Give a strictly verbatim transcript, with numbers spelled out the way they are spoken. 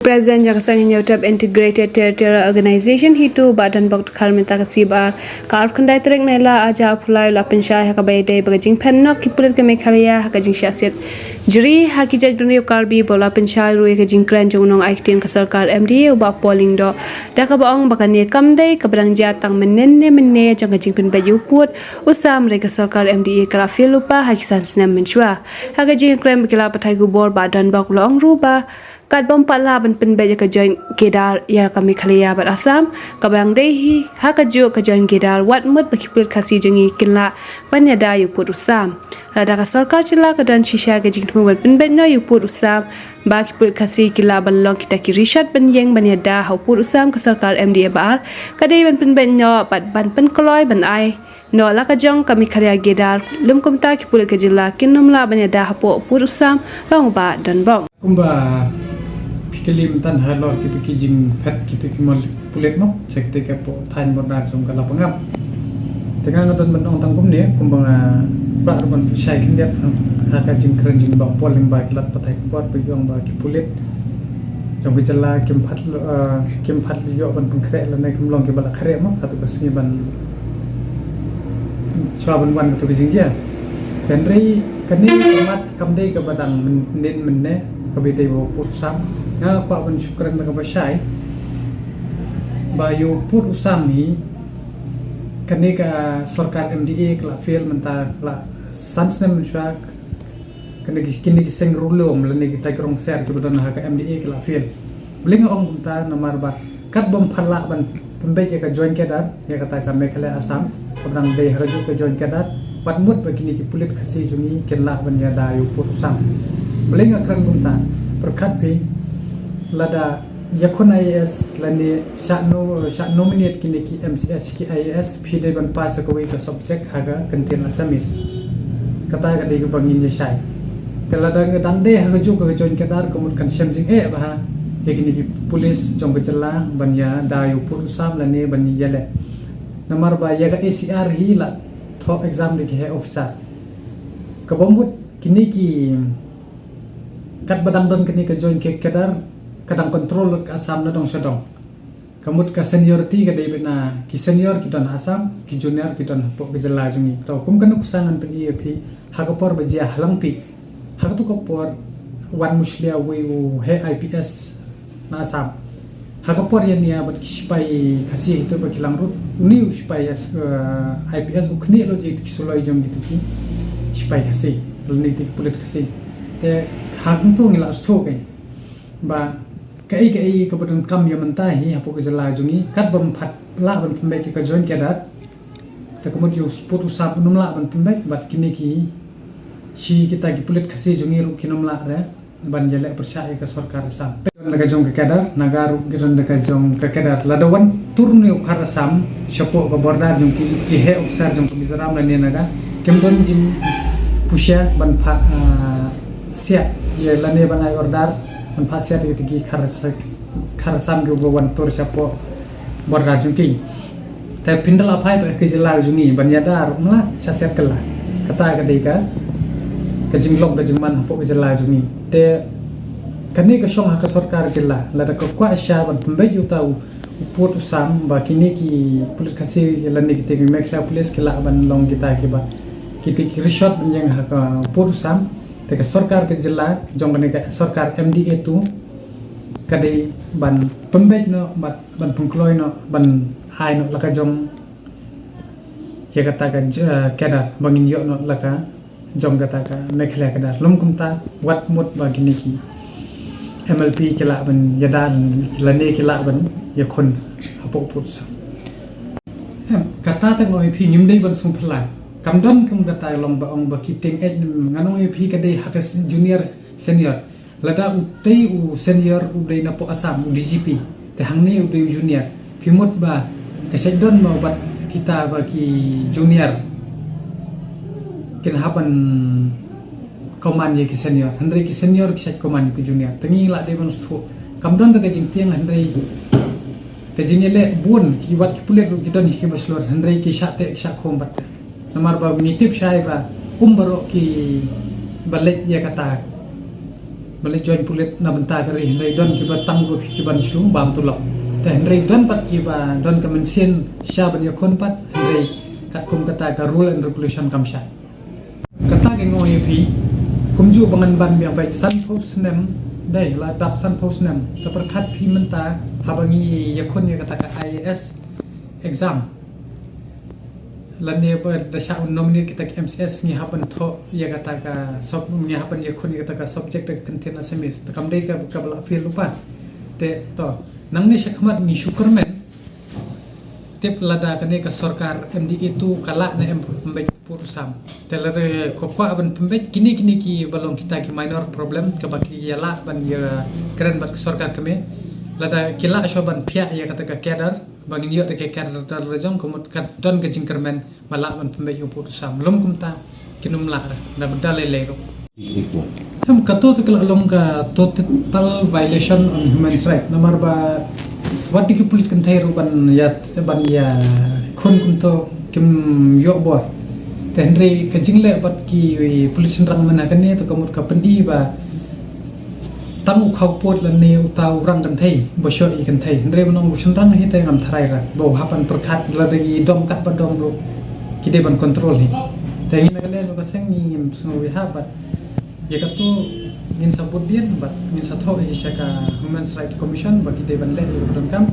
President jong ka Seng Hynñiewtrep Integrated Territorial Organization HITO, Bah Donbok Dkhar, mynta ka sngi Baar, ka arphew khyndai tarik Nailar, arhajar arphew lai, u la pynshai ha kaba ïadei bad ka jingphet noh ki pulit ka Meghalaya ha ka jingshah siat jri ha ki jaitbynriew Karbi, bad u la pynshai ruh ïa ka jingkren jong u nongai ktien ka sorkar M D A, u Bah Paul Lyngdoh, da kaba ong ba kane kam dei kaba dang jia tang mynne ne mynne jong ka jingpynbeit ïa u pud u sam, hynrei ka sorkar M D A ka la fail lypa ha ki san snem mynshuwa. Ha ka jingkren bad ki lad pathai khubor, Bah Donbok u la ong ruh ba katba ym pat lah ban pynbeit ïa ka joint cadre ïa ka Meghalaya bad Assam, kaba dang dei hi ha kajuh ka joint cadre, wat mut ba ki pulit Khasi jong ngi kin lah ban ïada ïa u pud u sam. Lada ka sorkar jylla ka don shisha ka jingthmu ban pynbeit noh ïa u pud u sam, ba ki pulit Khasi ki lah ban long kita ki rishot ban ïeng ban ïada ha u pud u sam ka sorkar M D A Baar, ka dei ban pynbeit noh bad ban pynkloi ban ai noh la ka jong ka Meghalaya cadre, lym kumta ki pulit ka jylla kin ym lah ban ïada hapoh u pud u sam, ong u Bah Donbok. Kumba phi kylli mynta halor kito ki jingphet kito ki mol pulit mo, sha kito ki hapoh thaiñ border jong ka Lapangap. Te nga nga don ban ong tang kumne, kumba nga kwah ruh ban pynshai khyndiat ha ka jingkren jong Bah Paul lyngba ki lad pathai khubor, ba ong ba ki pulit jong ka jylla kim pat, eh, kim pat ïoh ban pynkhreh lane kim long kiba la khreh mo, kato ka sngi ban shuwa ban wan kato ka jingjia. Hynrei kane ka mat kam dei kaba dang mynnin mynne kaba ïadei bad u pud u sam. Nga kwah ban shu kren da kaba shai ba ïa u pud u sam hi, kane ka sorkar M D A ka la fail mynta la san snem mynshuwa. Kane ki, kine ki seng riewlum lane kita ki rong ser kiba don ha ka M D A ka la fail. Balei nga ong kumta? Namar ba katba ym pat lah ban pynbeit ïa ka joint cadre ïa kata ka Meghalaya Assam, kaba dang dei ha kajuh ka joint cadre, wat mut ba kine ki pulit Khasi jong ngi kin lah ban ïada ïa u pud u sam. Balei nga kren kumta? Pyrkhat phi, lada ïakhun I A S lane shah no-, shah nominate kine ki M C S ki I A S, phi dei ban pass ïa kawei ka subject ha ka kyntien Assamese. Kata ka dei kaba ngin ïa shai. Te lada ka dang dei ha kajuh ka joint cadre, ka mut kan shem jingeh bha ïa kine ki pulit jong ka jylla ban ïada ïa u pud u sam lane ban ïaleh. Namar ba ïa ka A C R hi la thoh exam da ki heh officer. Kaba mut kine ki, katba dang don kane ka joint cadre, ka dang control lut ka Assam na dong sha dong. Ka mut ka seniority ka dei beit na ki senior ki don ha Assam, ki junior ki don hapoh ka jylla jong ngi. To kum ka nuksa ngan pyni ïa phi, ha ka por ba jia ha Langpih, ha kato ka por wan mushlia uwei u heh I P S na Assam. Ha ka por ïa nia bad ki sipai Khasi ha ito ba ki Langrut, uni u sipai, eh, I P S u khnieh lut ïa kito ki suloi jong kito ki sipai Khasi lane kito ki pulit Khasi. Te hangto ngi la sngewthuh kein ba kaei kaei kaba donkam ïa mynta hi hapoh ka jylla jong ngi, katba ym pat lah ban pynbeit ïa ka joint cadre, te ka mut ïa u pud u sam un ym lah ban pynbeit, bad kine ki shi kita ki pulit Khasi jong ngi ruh kin ym lah re ban ïaleh pyrshah ïa ka sorkar Assam. Don da ka jong ka cadre, Naga ruh ki don da ka jong ka cadre. Lada wan tur une u khar Assam shapoh ka border jong ki, ki heh officer jong ka Mizoram lane Naga, kim don jingpynshitom ban phah, ah, siat ïa lane ban ai order ban phah siat ïa kito ki khar As-, khar Assam kiba wan tur shapoh border jong ki. Te phin da la phai bad ka jylla jong ngi ban ïada ruh ym lah, shah siat kylla. Kata ka dei ka, ka jinglong ka jingman hapoh ka jylla jong ngi. Te kane ka shong ha ka sorkar jylla, lada ka kwah shisha ban pynbeit ïa uta u, u pud u sam, ba kine ki pulit Khasi lane kito ki Meghalaya Police ki lah ban long kita kiba, kito ki rishot ban ïeng ha ka pud u sam. Te ka sorkar ka jylla jong kane ka sorkar M D A tu ka dei ban pynbeit noh, ban, ban pynkloi noh, ban ai noh la ka jong ïa kata ka j-, eh, cadre, ba ngin ïoh noh la ka jong kata ka Meghalaya cadre. Lym kumta, wat mut ba kine ki M L P ki lah ban ïada lane ki lah ban ïakhun hapoh u pud u sam. Em, kata te nga ong ïa phi, ngim dei ban sngewphylla. Kam don kum kata long ba ong ba ki tieng eit, ngan ong ïa phi ka dei ha ka s-, junior senior. Lada utei u senior u dei napoh Assam, u D G P, te hangne u dei u junior, phi mut ba ka shait don mo bad kita ba ki junior kin hap ban command ïa ki senior, hynrei ki senior ki shait command ïa ki junior. Te ngi lah dei ban sngewthuh. Kam don da ka jingtieng, hynrei ka jingïaleh bun, ki wat ki pulit ruh ki don hi kiba shlur, hynrei ki shah teh ki shah khum bad te. Namar ba ngi tip shai ba kum baroh kiba leit ïa kata Ba leit join pulit na bynta ka ri, hynrei don kiba tang ba ki ban shu bam tulop. Te hynrei don pat kiba don ka mynsiem sha ban ïakhun pat, hynrei katkum kata ka rule and regulation kam shah. Kata ka ngi ong ïa phi, kumjuh ba ngan ban biang pat sanphew snem, dei la dap sanphew snem. Te pyrkhat phi mynta haba ngi ïakhun ïa kata ka I A S exam. Lane ba da shah un nominate kita ki M C S, ngi hap ban thoh ïa kata ka sub-, ngi hap ban ïakhun ïa kata ka subject da ka kyntien Assamese. Te kam dei ka, kaba la fail lypa. Te to, nangne shakhmat ngi shu kyrmen. Tip lada kane ka sorkar M D A two ka lah ne em pynbeit pud u sam. Te lada ka kwah ban pynbeit, kine kine kiba long kita ki minor problem kaba ki ïa lah ban ïakren bad ka sorkar kmie. Lada ki lah shuwa ban phiah ïa kata ka cadre, ba ngin ïoh da ka cadre la jong, ka mut ka don ka jingkyrmen ba lah ban pynbeit ïa u pud u sam. Lym kumta kin ym lah re, da ba da lei lei ruh. Hem, kato te ka la long ka total violation on human rights. Namar ba wat da ki pulit kynthei ruh ban ïa, ban ïakhun kumto kim ïoh bor. Te hynrei ka jingleh bad ki pulit shynrang mynta kane to ka mut ka pyni ba tang u khawpud lane uta u rang kynthei ba shoh ïa kynthei. Hynrei ban ong u shynrang hi te ngam tharai ra ba u hap ban pyrkhat, lada ki dom kat ba dom ruh ki dei ban control hi. Te ngi na ka liang ka seng ngi ngim sngew ïa ha, bad ïa kato ngin sa bud dien bad ngin sa thoh ïa sha ka Human Rights Commission ba ki dei ban leh ïa ka ba donkam.